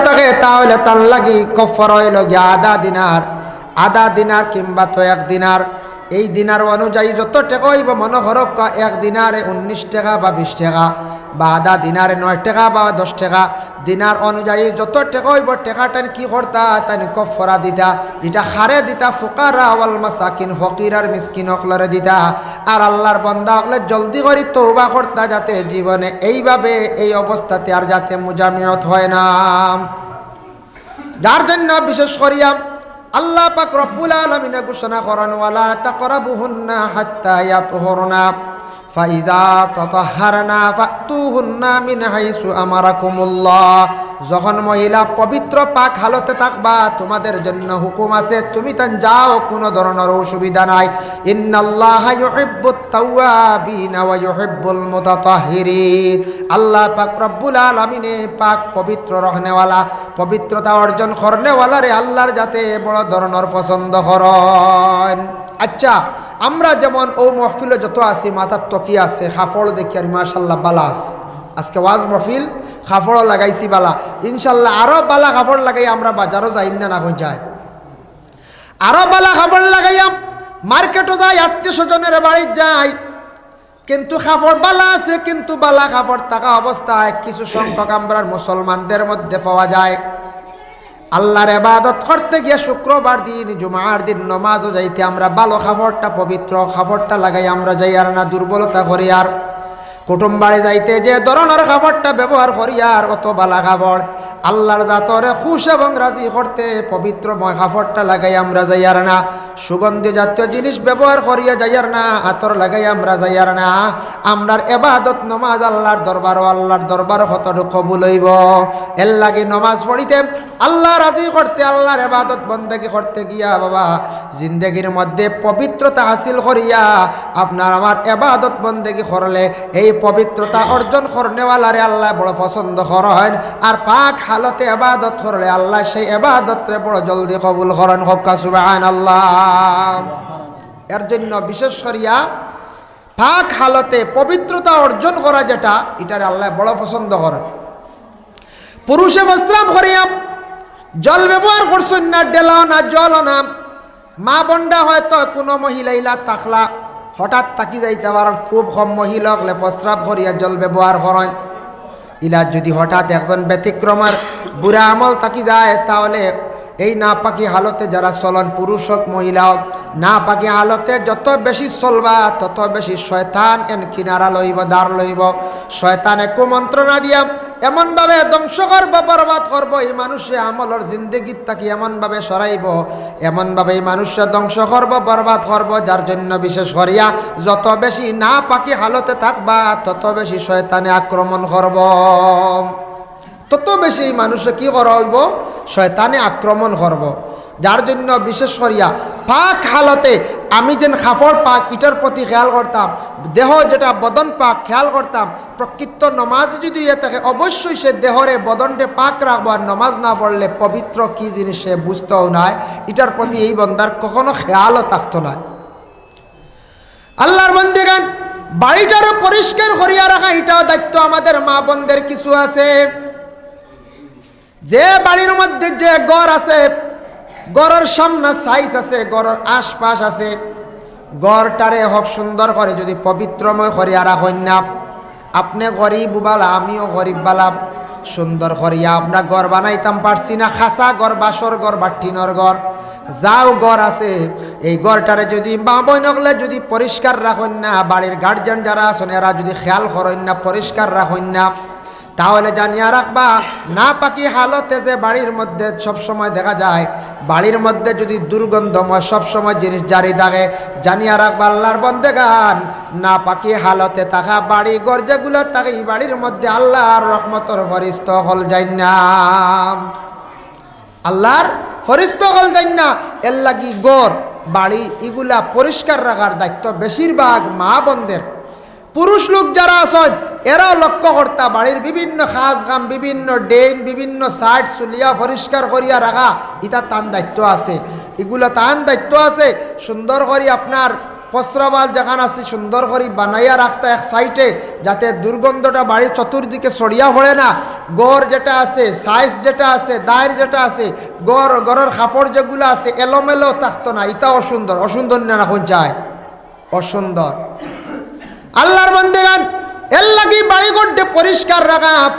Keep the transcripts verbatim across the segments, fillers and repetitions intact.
থাকে, তাহলে তার লাগি কফফারা অইলো গিয়া আধা দিনার, আধা দিনার কিংবা তো এক দিনার। এই দিনার অনুযায়ী যত টেকা অইবো, মনো করউক্কা এক দিনারে উনিশ টেকা বা বিশ টেকা, বা আধা দিনারে নয় টেকা বা দশ টেকা, দিনার অনুযায়ী যত টেকা অইবো, টেকাটাইন কি করতা? তাইন কফফারা দিতা। ইটা কারে দিতা? ফুকারা ওয়াল মাসাকিন, ফকির আর মিসকিন অকলরে দিতা। আর আল্লার বান্দা অকলে জলদি করি তওবা করতা, যাতে জীবনে এইভাবে, এই অবস্থাতে আর যাতে মুজামিয়ত হয় না। যার জন্য বিশেষ করিয়া আল্লাহ পাক রব্বুল আলামিনে ঘোষণা করেন, "ওয়ালা তাকরাবুহুন্না হাত্তা ইয়াতহুরনা, ফাইজা তাতাহহারনা ফাতুহুন্না মিন হাইসু আমারাকুমুল্লাহ।" যখন মহিলা পবিত্র পাক হালতে থাকবা, তোমাদের জন্য হুকুম আছে, তুমি তান যাও, কোনো ধরনের অসুবিধা নাই। ইন্নাল্লাহা ইউহিব্বুত তাওয়াবিনা ওয়া ইউহিব্বুল মুতাতাহহিরিন। আল্লাহ পাক রব্বুল আলামিনে পাক পবিত্র রহনেওয়ালা, পবিত্রতা অর্জন করনেওয়ালারে আল্লার যাতে বড় ধরনের পছন্দ করেন। আচ্ছা, আমরা যেমন অউ মহফিলো যত আছি, মাথাত টুপি আছে, কাপড় দেখিয়ার মাশাআল্লাহ বালা আছে। আজকে ওয়াজ মহফিল, কাপড়ও লাগাইছি বালা। ইনশাআল্লাহ আরো বালা কাপড় লাগাই আমরা বাজারও যাই না, না কই যাই? আরো বালা কাপড় লাগাইয়া মার্কেটও যাই, আত্মীয় স্বজনের বাড়িত যাই, কিন্তু কাপড় বালা আছে, কিন্তু বালা কাপড় থাকা অবস্থায় কিছু সংখ্যক আমরার মুসলমানদের মধ্যে পাওয়া যায়, আল্লার ইবাদত করতে গিয়া শুক্রবার দিন, জুমার দিন নমাজও যাইতে আমরা বালা কাপড়টা, পবিত্র কাপড়টা লাগাই আমরা যাইয়ার না, দুর্বলতা করিয়ার। কুটুম বাড়ি যাইতে যে ধরনের কাপড়টা ব্যবহার করিয়ার, অত বালা কাপড়, আল্লার জাতরে খুশ এবং রাজি করতে পবিত্রময় কাপড়টা লাগাই আমরা যাইয়ার না, সুগন্ধি জাতীয় জিনিস ব্যবহার করিয়া যাইয়ার না, আতর লাগাই আমরা যাইয়ার না। আমরার ইবাদত নমাজ আল্লার দরবারও, আল্লার দরবারও কতটুকু কবুল অইবো। এর লাগি নমাজ পড়িতে, আল্লাহ রাজি করতে, আল্লার ইবাদত বন্দেগি করতে গিয়া বাবা, জিন্দেগির মধ্যে পবিত্রতা হাসিল করিয়া আপনার আমার ইবাদত বন্দেগি করলে, এই পবিত্রতা অর্জন করনেওয়ালারে আল্লায় বড় পছন্দ করেন। আর পাক হালতে ইবাদত করলে আল্লায় সেই ইবাদতরে বড় জলদি কবুল করেন। কউক্কা সুবহানাল্লাহ। এর জন্য বিশেষ করিয়া পাক হালতে পবিত্রতা অর্জন করা যেটা, ইটারে আল্লায় বড় পছন্দ করেন। পুরুষে প্রস্রাব করিয়া জল ব্যবহার করছইন না, ঢেলাও না, জলও না। মা বন্দা হয়তো কোনো মহিলা ইলা থাকলা, হঠাৎ থাকি যাইতে পারেন, খুব কম মহিলা অকলে প্রস্রাব করিয়া জল ব্যবহার করেন। ইলা যদি হঠাৎ একজন ব্যতিক্রম আর বুরা আমল থাকি যায়, তাহলে এই নাপাকি হালতে যারা চলন, পুরুষ হোক মহিলা হোক, নাপাকি হালতে যত বেশি চলবা, তত বেশি শয়তান এন কিনারা লইব, দার লইব। শয়তানে কুমন্ত্রণা দিয়া এমনভাবে ধ্বংস করব, বরবাদ করব, এই মানুষে আমলর জিন্দেগিত থাকি এমনভাবে সরাইব, এমনভাবে এই মানুষে ধ্বংস করব, বরবাদ করব, যার জন্য বিশেষ করিয়া যত বেশি নাপাকি হালতে থাকবা, তত বেশি শয়তানে আক্রমণ করব। তত বেশি এই মানুষে কি করা অইব? শয়তানে আক্রমণ করব। যার জন্য বিশেষ করিয়া পাক হালতে আমি যেন কাপড় পাক, ইটার প্রতি খেয়াল করতাম, দেহ যেটা বদন পাক খেয়াল করতাম। প্রকৃত নমাজ যদি ইয়ে থাকে, অবশ্যই সে দেহরে বদনরে পাক রাখবো, আর নমাজ না পড়লে পবিত্র কি জিনিস সে বুঝতেও নাই, ইটার প্রতি এই বন্দার কখনো খেয়ালও থাকতো না। আল্লাহর বন্দেগান, বাড়িটারে পরিষ্কার করিয়া রাখা, ইটাও দায়িত্ব আমাদের মা বন্দের কিছু আছে। যে বাড়ির মধ্যে যে ঘর আছে, ঘরর সামনে সাইজ আছে, ঘরর আশপাশ আছে, ঘরটারে হক সুন্দর করে যদি পবিত্রময় করিয়া রাখইন না, আপনে গরিব বালা, আমিও গরিব বালা, সুন্দর করিয়া আমরা ঘর বানাইতাম পারছি না, খাসা ঘর, বাঁশর ঘর বা টিনর ঘর, যাও ঘর আছে, এই ঘরটারে যদি মা বইন অকলে যদি পরিষ্কার রাখইন না, বাড়ির গার্জিয়ান যারা আছইন এরা যদি খেয়াল করইন না, পরিষ্কার রাখইন না, তাহলে জানিয়া রাখবা, নাপাকি হালতে যে বাড়ির মধ্যে সবসময় দেখা যায়, বাড়ির মধ্যে যদি দুর্গন্ধময় সবসময় জিনিস জারি থাকে, জানিয়া রাখবা আল্লাহর বন্দেগান, নাপাকি হালতে থাকা বাড়ি ঘর যেগুলা থাকে, এই বাড়ির মধ্যে আল্লাহর রহমতর ফরিস্তা অকল যাইন না। আল্লাহর ফরিস্তা অকল যাইন না। এর লাগি ঘর, বাড়ি ইগুলা পরিষ্কার রাখার দায়িত্ব বেশিরভাগ মা বন্দের। পুরুষ লোক যারা আছইন, এরাও লক্ষ্য করতা, বাড়ির বিভিন্ন কাজ কাম, বিভিন্ন ড্রেন, বিভিন্ন সাইড চুলিয়া পরিষ্কার করিয়া রাখা, ইটা তান দায়িত্ব আছে। ইগুলা তান দায়িত্ব আছে। সুন্দর করি আপনার প্রস্রাবহাল যেখান আছে, সুন্দর করি বানাইয়া রাখতা এক সাইডে, যাতে দুর্গন্ধটা বাড়ির চতুর্দিকে ছড়িয়া পড়ে না। ঘর যেটা আছে, সাইজ যেটা আছে, দায়ের যেটা আছে, ঘর, ঘরর কাপড় যেগুলা আছে, এলোমেলো থাকতো না, ইটা অসুন্দর। অসুন্দর না, না কোন চায়? অসুন্দর। আল্লাহর বান্দেগান, এর লাগি বাড়ি ঘরটা পরিষ্কার রাখা,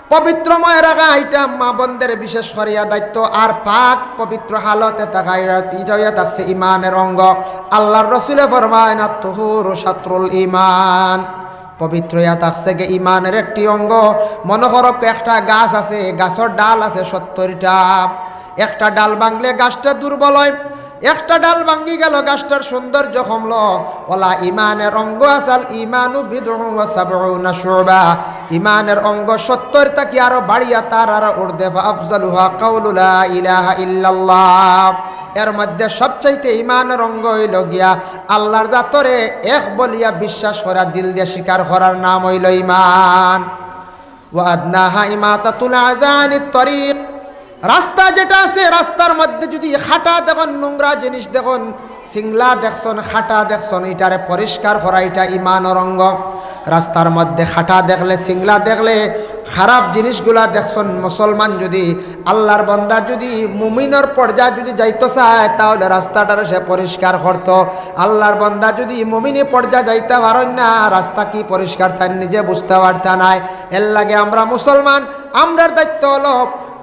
পবিত্রময় রাখা, ইটা মা বোনদের বিশেষ করিয়া দায়িত্ব। আর পাক পবিত্র হালতে থাকা, ইটা, ইটা হইয়া থাকছে ইমানের অঙ্গ। আল্লাহর রসুলে ফরমায় না, তুহুরু শাতরুল ইমান, পবিত্র ইয়া থাকছে গি ইমানের একটি অঙ্গ। মনে করো, একটা গাছ আছে, গাছর ডাল আছে সত্তরটা, একটা ডাল ভাঙলে গাছটা দুর্বল হয়, একটা ডাল ভাঙি গেল, গাছটার সৌন্দর্য কমলো। ওলা ইমানের অঙ্গ আসাল ইমানু বিদউ ওয়া সাবউনা শুবা, ইমানের অঙ্গ সত্তর থাকি আরো বাড়িয়া তার আরো ঊর্ধ্বে। ফা আফজালুহা কাউলু লা ইলাহা ইল্লাল্লাহ। এর মধ্যে সবচাইতে ইমানের অঙ্গ হইল গিয়া আল্লাহর জাতরে এক বলিয়া বিশ্বাস করা, দিল দিয়া স্বীকার করার নাম হইল ইমান। ওয়া আদনাহা ইমাতাতুল আযা আনিত তরিক। রাস্তা যেটা আছে, রাস্তার মধ্যে যদি খাটা দেখুন, নোংরা জিনিস দেখুন, সিংলা দেখছন, খাটা দেখছন, ইটারে পরিষ্কার করা, ইটা ইমানর অঙ্গ। রাস্তার মধ্যে খাটা দেখলে, সিংলা দেখলে, খারাপ জিনিসগুলা দেখছন, মুসলমান যদি, আল্লাহর বান্দা যদি মুমিনর পর্যায়ে যদি যাইতো চায়, তাহলে রাস্তাটারে সে পরিষ্কার করতো। আল্লাহর বান্দা যদি মুমিনি পর্যায়ে যাইতা পারইন না, রাস্তা কি পরিষ্কার তাইন নিজে বুঝতা পারতা নায়। এর লাগি আমরা মুসলমান, আমরার দায়িত্ব হলো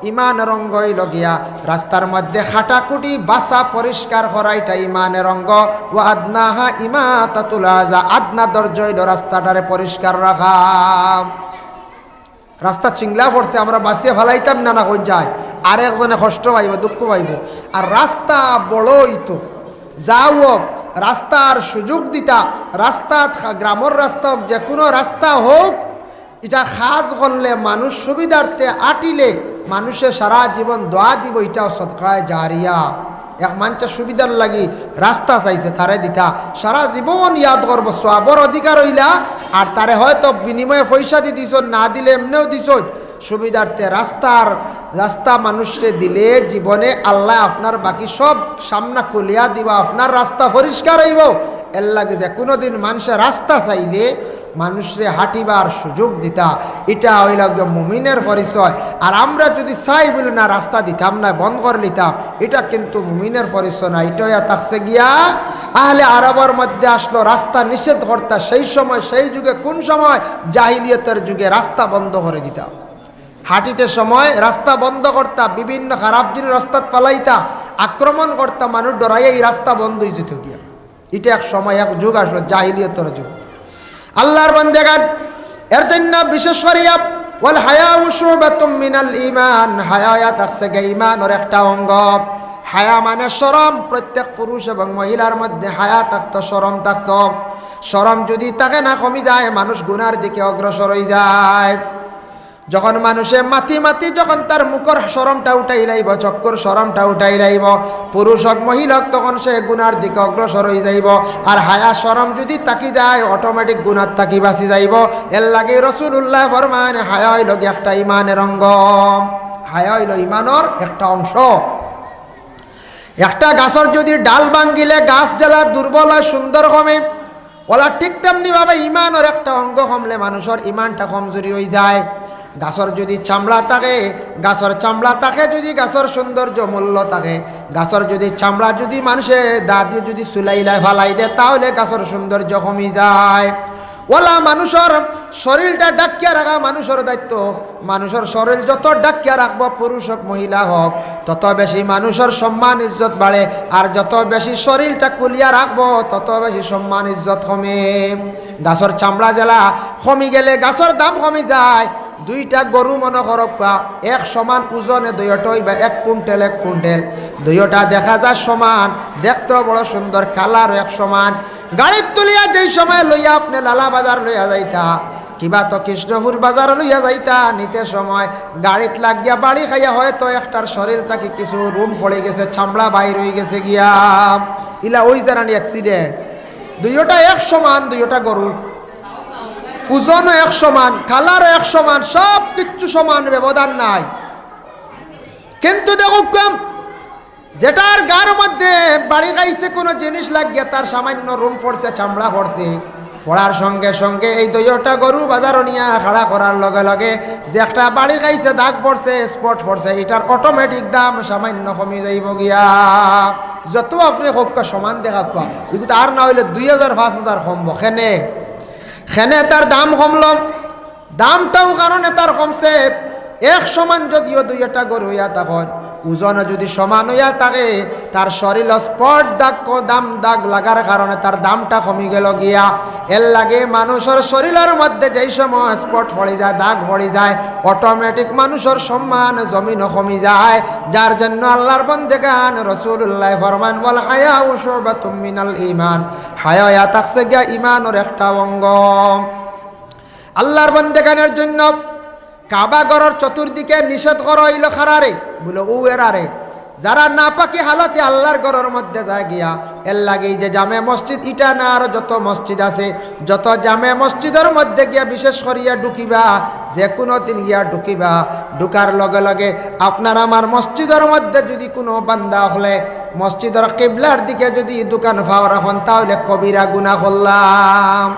ইমানের অঙ্গ হইল গিয়া রাস্তার মধ্যে খাটাখুটি বাসা পরিষ্কার করা, ইটা ইমানের অঙ্গ। ওয়া আদনাহা ইমাতাতুল আযা, আদনা দরজা হইল রাস্তাটারে পরিষ্কার রাখা। রাস্তা চিংলা পড়ছে, আমরা বাসিয়া ফালাইতাম না, না কোন যায়, আরেকজনে কষ্ট পাইব, দুঃখ পাইব। আর রাস্তা বড় হইতো, যাও হোক, রাস্তার সুযোগ দিতা, রাস্তাত খা-, গ্রামর রাস্তা হোক, যে কোনো রাস্তা হোক, ইটা কাজ করলে মানুষ সুবিধার্থে আটিলে মানুষে সারা জীবন দোয়া দিব, ইটাও সদকায়ে জারিয়া। এক মানষে সুবিধার লাগি রাস্তা চাইছে, তারে দিতা, সারা জীবন ইয়াদ করবো, সওয়াবর অধিকার হইলা। আর তারে হয়তো বিনিময়ে পয়সা দি দিছন, না দিলে এমনেও দিছন। সুবিধার্থে রাস্তার, রাস্তা মানুষরে দিলে জীবনে আল্লাহ আপনার বাকি সব সামনা খুলিয়া দিবা, আপনার রাস্তা পরিষ্কার হইব। এর লাগি যে কোনো দিন মানষে রাস্তা চাইলে মানুষরে হাঁটিবার সুযোগ দিতা, ইটা হইল গিয়া মুমিনের পরিচয়। আর আমরা যদি চাই বলি না রাস্তা দিতাম না, বন্ধ করে নিতাম, ইটা কিন্তু মুমিনের পরিচয় না। ইটা হইয়া থাকছে গিয়া আহলে আরবর মধ্যে আসলো রাস্তা নিষেধ করতা, সেই সময়, সেই যুগে, কোন সময়? জাহিলিয়তের যুগে রাস্তা বন্ধ করে দিতা। হাঁটিতে সময় রাস্তা বন্ধ করতা, বিভিন্ন খারাপ জিনিস রাস্তাত ফালাইতা, আক্রমণ করতা, মানুষ ডরাইয়া এই রাস্তা বন্ধ হয়ে যেত গিয়া। ইটা এক সময়, এক যুগ আসলো, জাহিলিয়তর যুগ। আল্লাহর বান্দেগান, এর জন্য বিশেষ করিয়া, ওয়াল হায়াউ শুবাতুম মিনাল ঈমান, হায়া ইয়া থাকছে গি ঈমানর একটা অঙ্গ। হায়া মানে শরম, প্রত্যেক পুরুষ এবং মহিলার মধ্যে হায়া থাকতো, শরম থাকতো। শরম যদি থাকে না, কমি যায়, মানুষ গুনার দিকে অগ্রসর হয়ে যায়। যখন মানুষে মাতি মাতি যখন তার মুখর শরমটা উঠাই লাইব, চক্ষুর শরমটা উঠাই লাইব, পুরুষ হোক মহিলা হোক, তখন সে গুনার দিকে অগ্রসর হয়ে যাইব। আর হায়া শরম যদি থাকি যায়, অটোমেটিক গুনার থাকি বাঁচি যাইব। এর লাগি রসুলুল্লাহ ফরমান, হায়া হইল গি একটা ইমানের অঙ্গ, হায়া হইল ইমানর একটা অংশ। একটা গাছর যদি ডাল ভাঙ্গিলে গাছ যেলা দুর্বল হয়, সুন্দর কমে, ওলা ঠিক তেমনি ভাবে ইমানর একটা অঙ্গ কমলে মানুষর ইমানটা কমজোরি হয়ে যায়। গাছর যদি চামড়া থাকে, গাছর চামড়া থাকে, যদি গাছর সৌন্দর্য মূল্য থাকে, গাছর যদি চামড়া যদি মানুষে দা দিয়ে যদি সুলাইলায় ফালাই দেয়, তাহলে গাছর সৌন্দর্য কমি যায়। ওলা মানুষর শরীরটা ডাকিয়া রাখা মানুষর দায়িত্ব। মানুষর শরীর যত ডাকিয়া রাখবো, পুরুষ হোক মহিলা হোক, তত বেশি মানুষর সম্মান ইজ্জত বাড়ে। আর যত বেশি শরীরটা খুলিয়া রাখবো, তত বেশি সম্মান ইজ্জত কমে। গাছর চামড়া যেলা কমি গেলে গাছর দাম কমি যায়। দুইটা গরু মনে করো, এক সমান ওজনে দুইটা হইবা এক কুইন্টাল, এক কুইন্টাল। দুইটা দেখা যায় সমান, দেখতেও বড় সুন্দর, কালারও এক সমান। গাড়িত তুলিয়া যেই সময় লইয়া আপনি লালা বাজার লইয়া যাইতা, কিবা তো কৃষ্ণপুর বাজার লইয়া যাইতা, নিতে সময় গাড়িত লাগিয়া বাড়ি খাইয়া হয়তো একটার শরীর থাকি কিছু রুম পড়ে গেছে, চামড়া বাইর হয়ে গেছে গিয়া, ইলা ওই জানানি অ্যাক্সিডেন্ট। দুইটা এক সমান, দুইটা গরু, ওজনও এক সমান, কালারও এক সমান, সব কিচ্ছু সমান, ব্যবধান নাই। কিন্তু দেখো কম, যেটার গার মধ্যে বাড়ি খাইছে কোনো জিনিস লাগিয়া, তার সামান্য রুম পড়ছে, চামড়া পড়ছে, পড়ার সঙ্গে সঙ্গে এই দুইওটা গরু বাজারো নিয়া খাড়া করার লগে লগে যে একটা বাড়ি খাইছে, দাগ পড়ছে, স্পট পড়ছে, ইটার অটোমেটিক দাম সামান্য কমি যাইবো গিয়া। যত আপনে কউক্কা সমান দেখাউক্কা, ইগুত আর না অইলে দুই হাজার, পাঁচ হাজার কমবো। কেনে, কেনে তার দাম কমলো, দামটাও কারণে তার কমছে। এক সমান যদিও দুইওটা গরু অইয়া থাকইন, ওজনও যুদি সমান অইয়া থাকে, তার শরীলো স্পট দাগ, ক-, দাম দাগ লাগার কারণে তার দামটা কমি গেলো গিয়া। এরলাগি মানুষর শরীলর মধ্যে যেই সময় স্পট পড়ি যায়, দাগ পড়ি যায়, অটোমেটিক মানুষর সম্মান জমিনো কমি যায়। যার জন্য আল্লার বন্দেগান রাসুলুল্লায় ফরমান, "ওয়াল হায়াউ শুবাতুম মিনাল ঈমান।" হায়া অইয়া থাকছে গিয়া ঈমানর একটা অঙ্গ। আল্লার বন্দেগানর জন্য কাবা ঘরর চতুর্দিকে নিষেধ করা অইলো কারারে, বুলে অউ এরারে, যারা নাপাকি হালতে আল্লার ঘরর মধ্যে যায় গিয়া। এরলাগি যে জামে মসজিদ ইটা না, আরো যত মসজিদ আছে, যত জামে মসজিদর মধ্যে গিয়া বিশেষ করিয়া ঢুকিবা, যে কুনু দিন গিয়া ঢুকিবা, ঢুকার লগে লগে আপনার আমার মসজিদর মধ্যে যুদি কুনু বান্দা অকলে মসজিদর কিবলার দিকে যুদি দুকান ফাও রাখইন, তাইলে কবিরা গুনা করলাম।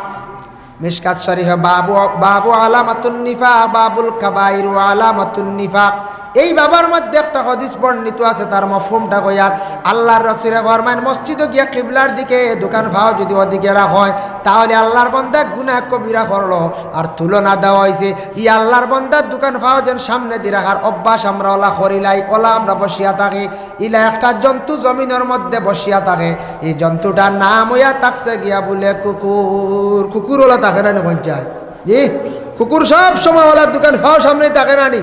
মিশকাত শরীফে বাবু, বাবু আলামাতুন নিফাক, বাবুল কাবাইর ওয়া আলামাতুন নিফাক। এই বাবর মধ্যে একটা হাদিস বর্ণিত আছে, তার মফহুমটা কইয়ার। আল্লার রসুলে ফরমাইন, মসজিদো গিয়া কিবলার দিকে দুকান ফাও যুদি অদিকে রাখইন, তাইলে আল্লার বন্দা গুনা কবিরা করলো। আর তুলনা দেওয়া অইছে, ই আল্লার বন্দার দুকান ফাও যেন সামনেদি রাখার অভ্যাস আমরা অলা করিলাই, অলা আমরা বসিয়া থাকি। ইলা একটা জন্তু জমিনর মধ্যে বসিয়া থাকে, ই জন্তুটার নাম অইয়া থাকছে গিয়া বুলে কুকুর। কুকুর অলা থাকে না নি কইন চাই? জি, কুকুর সব সময় অলা দুকান ফাও সামনেই থাকে না নি?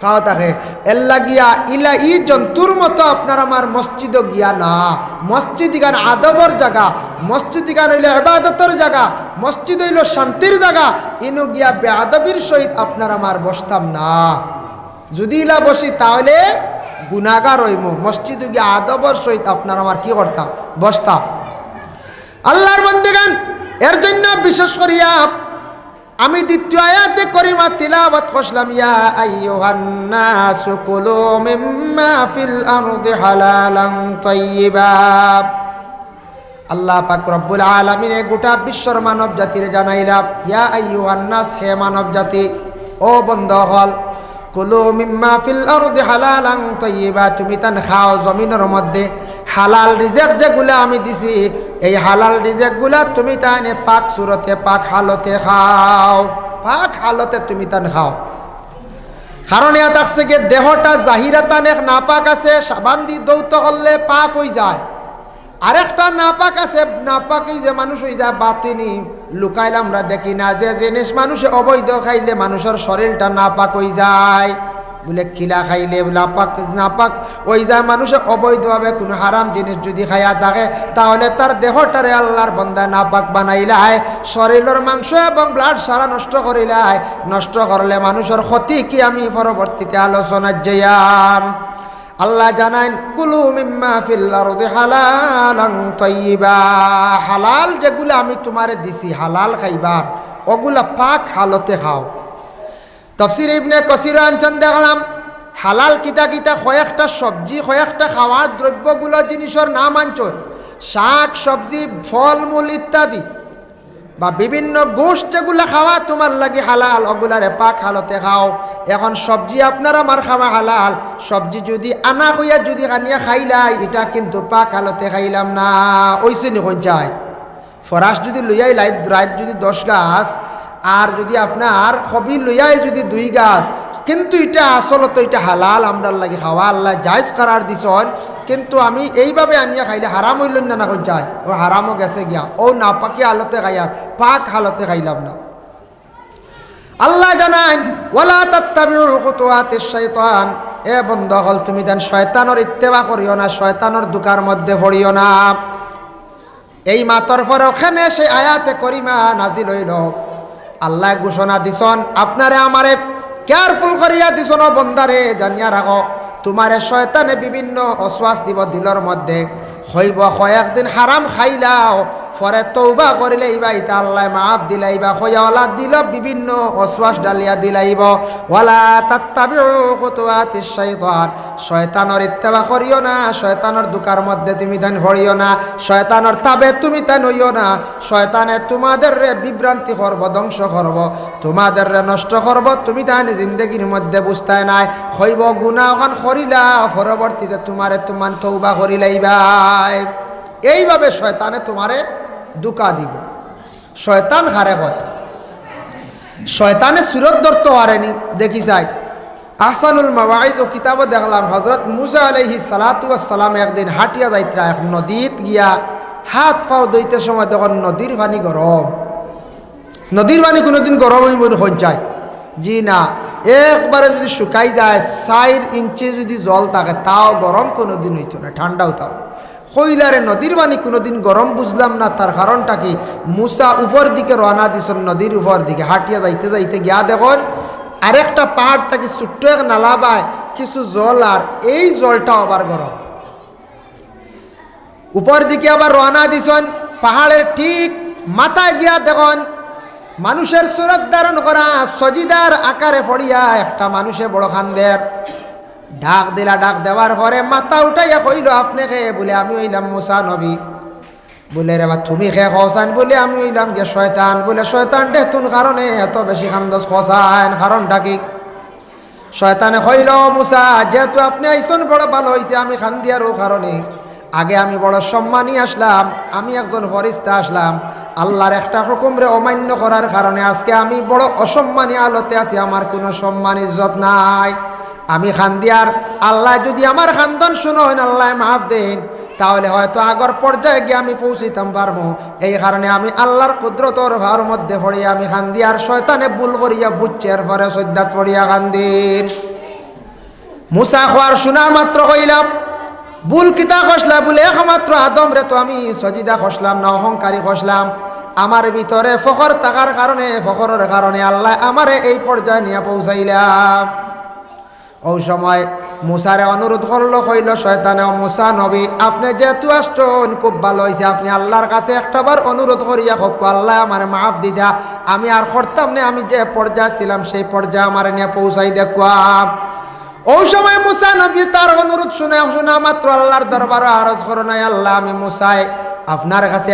ফাও থাকে। এরলাগিয়া ইলা ই জন্তুর মতো আপনার আমার মসজিদো গিয়া না। মসজিদ ইখান আদবর জাগা, মসজিদ ইখান অইলো ইবাদতর জাগা, মসজিদ অইলো শান্তির জাগা। ইনো গিয়া বেয়াদবির সহিত আপনার আমার বসতাম না। যুদি ইলা বসি, তাইলে গুনাগার অইমু। মসজিদো গিয়া আদবর সহিত আপনার আমার কি করতাম? বসতাম। আল্লার বন্দেগান, এর জন্য বিশেষ করিয়া আমি দ্বিতীয় আয়াতে করিমা তিলাওয়াত করছিলাম, "ইয়া আইয়ুহান নাসু কুলু মিম্মা ফিল আরদি হালালান তাইয়িবা।" আল্লাহ পাক রব্বুল আলামিনে গোটা বিশ্বর মানব জাতিরে জানাইলা, "ইয়া আইয়ুহান নাস, হে মানব জাতি, ও বন্দা অকল, কুলু মিম্মা ফিল আরদি হালালান তাইয়িবা, তুমি তান খাও জমিনর মধ্যে হালাল রিজেক যেগুলা আমি দিছি, এই হালাল রিজেকগুলা তুমি তানে পাক সুরতে, পাক হালতে খাও, পাক হালতে তুমি তান খাও।" কারণ ইয়া থাকছে কি, দেহটা জাহিরাতান এক নাপাক আছে, সাবান দি ধৌত করলে পাক অইযায়। আরেকটা নাপাক আছে, নাপাকি যে মানুষ অইযায় বাতিনি, লুকাইল আমরা দেখি না, যে জিনিস মানুষে অবৈধ খাইলে মানুষর শরীরটা নাপাক অইযায়। বুলে কিলা খাইলে নাপাক, নাপাক অইযায়, মানুষে অবৈধভাবে কুনু হারাম জিনিস যুদি খাইয়া থাকে, তাইলে তার দেহটারে আল্লার বন্দায় নাপাক বানাইলায়, শরীরর মাংস এবং ব্লাড সারা নষ্ট করিলায়। নষ্ট করলে মানুষর ক্ষতি কি আমি পরবর্তীতে আলোচনা যাইয়ার। আল্লায় জানাইন, "কুলু মিম্মা ফিল আরদি হালালান তাইয়িবা।" হালাল যেগুলা আমি তুমারে দিছি, হালাল খাইবার, অগুলা পাক হালতে খাও। তাফসীরে ইবনে কাসীর আনছইন দেখলাম, হালাল কিতা কিতা, কয়েকটা সবজি, কয়েকটা খাওয়ার দ্রব্যগুলা জিনিসর নাম আনছইন, শাক, সবজি, ফল-মূল ইত্যাদি। বা বিভিন্ন গোশত যেগুলা খাওয়া তুমার লাগি হালাল, অগুলারে পাক হালতে খাও। এখন সবজি আপনার আমার খাওয়া হালাল, সবজি যুদি আনা অইয়া যুদি আনিয়া খাইলাই, ইটা কিন্তু পাক হালতে খাইলাম না। অইছে নি কইন চাই? ফরাস যুদি লইয়াই লাইত, রাইত যুদি দশ গাছ, আর যুদি আপনার কবি লইয়াই যুদি দুই গাছ, কিন্তু ইটা আসলত ইটা হালাল, আমরার লাগি খাওয়া, আল্লায় জায়েজ করার দিছইন, কিন্তু আমি এইভাবে আনিয়া খাইলে হারাম অইল না, না কইন চাই? অউ হারামও গেছে গিয়া, অউ নাপাকি হালতে খাইয়ার, পাক হালতে খাইলাম না। আল্লায় জানাইন, "ওয়ালা তাত্তাবিউ খুতুওয়াতিশ শাইতান।" এ বন্দা অকল, তুমি যেন শয়তানর ইত্তেবা করিও না, শয়তানর ধুকার মধ্যে পড়িও না। এই মাতর পরে অখানে সেই আয়াতে করিমা নাজিল অইল। আল্লায় ঘোষণা দিছইন, আপনারে আমারে careful করিয়া দিছইন, "ও বন্দারে, জানিয়া রাখো, তুমারে শয়তানে বিভিন্ন ওয়াসওয়াস দিবো দিলর মধ্যে, কইবো কয়েকদিন হারাম খাইলাও, পরে তওবা করিলাইবা, ইতা আল্লায় মাফ দিলাইবা। কইয়া অলা দিলো বিভিন্ন ওয়াসওয়াস ডালিয়া দিলাইবো। ওয়ালা তাত্তাবিউ খুতুওয়াতিশ শাইতান, শয়তানর ইত্তেবা করিও না, শয়তানর ধুকার মধ্যে তুমি তাইন পড়িও না, শয়তানর তাবে তুমি তাইন অইও না। শয়তানে তোমাদেররে বিভ্রান্তি করবো, ধ্বংস করবো, তোমাদেররে নষ্ট করবো। তুমি তাইন জিন্দেগির মধ্যে বুঝতায় নায়, কইবো গুনা অখান করিলা, পরবর্তীতে তোমারে তুমান তওবা করিলাইবায়। এইভাবে শয়তানে তোমারে ধুকা দিবো। শয়তান কারে কয়? শয়তানে সুরত ধরতো পারেনি। দেখি যাই, আহসানুল মাওয়াইজ অউ কিতাবো দেখলাম, হজরত মুসা আলাইহিস সালাতু ওয়াস সালাম একদিন হাটিয়া যাইতরা এক নদীত গিয়া হাত পাও ধইতে সময় দেখইন নদীর পানি গরম। নদীর পানি কুনুদিন গরম অইবো নি কইনচাই? জি না, একবারে যুদি শুকাই যায়, চাইর ইঞ্চি যুদি জল থাকে, তাও গরম কুনুদিন অইতো না, ঠান্ডা অইতো। কইলা রে, নদীর পানি কুনুদিন গরম বুঝলাম না, তার কারণটা কি? মুসা উপর দিকে রওয়ানা দিছইন, নদীর উপর দিকে হাটিয়া যাইতে যাইতে গিয়া দেখইন আরেকটা পাহাড় থাকি ছোট্ট এক নালা বায় কিছু জল, আর এই জলটা আবার গরম। উপর দিকে আবার রওয়ানা দিছইন, পাহাড়ের ঠিক মাথায় গিয়া দেখইন মানুষের সুরত ধারণ করা, সজিদার আকারে পড়িয়া একটা মানুষে বড় কান্দের। ডাক দিলা, ডাক দেওয়ার পরে মাথা উঠাইয়া কইলো, "আপনে কে?" বুলে, "আমি অইলাম মুসা নবী।" বুলে, "রে বা, তুমি কে কওছাইন?" বুলে, "আমি অইলাম গিয়া শয়তান।" বুলে, "শয়তান রে, তুন কারণে এত বেশি কান্দস কওছাইন, কারণটা কি?" শয়তানে কইলো, "মুসা, যেহেতু আপনে আইছইন বড় ভালা অইছে, আমি কান্দিয়ার অউ কারণে। আগে আমি বড় সম্মানী আছলাম, আমি একজন ফিরিস্তা আছলাম, আল্লার একটা হুকুমরে অমান্য করার কারণে আজকে আমি বড় অসম্মানী হালতে আছি, আমার কুনু সম্মান ইজ্জত নাই। আমি কান্দিয়ার, আল্লায় যুদি আমার কান্দন হুনইন, আল্লায় মাফ দেইন, তাহলে হয়তো আগর পর্যায়ে গিয়া আমি পৌঁছিতাম পারমু। এই কারণে আমি আল্লার কুদরতর পাওর মধ্যে পড়িয়া আমি কান্দিয়ার।" শয়তানে ভুল করিয়া বুঝছে, এরপরে সজদাত পড়িয়া কান্দির। মুসা কওয়ার হুনা মাত্র কইলা, "ভুল কিতা করছলা?" বুলে, "একমাত্র আদমরে তো আমি সজিদা করছলাম না, অহংকারী করছলাম। আমার ভিতরে ফখর থাকার কারণে, ফখরর কারণে আল্লায় আমারে এই পর্যায়ে নিয়া পৌঁছাইলা।" অউ সময় মুসারে অনুরোধ করলো, কইলো শয়তানে, "ও মুসা নবী, আপনে যেহেতু আছছইন, খুব ভালা অইছে, আপনে আল্লার কাছে একটাবার অনুরোধ করিয়া কউক্কা, আল্লায় আমারে মাফ দিতা, আমি আর করতাম না, আমি যে পর্যায়ে ছিলাম সেই পর্যায়ে আমারে নিয়া পৌঁছাই দেউক্কা।" অউ সময় মুসা নবী তার অনুরোধ হুনা, হুনা মাত্র আল্লার দরবারো আরজ করইন, "আয় আল্লা, আমি মুসায় আপনার কাছে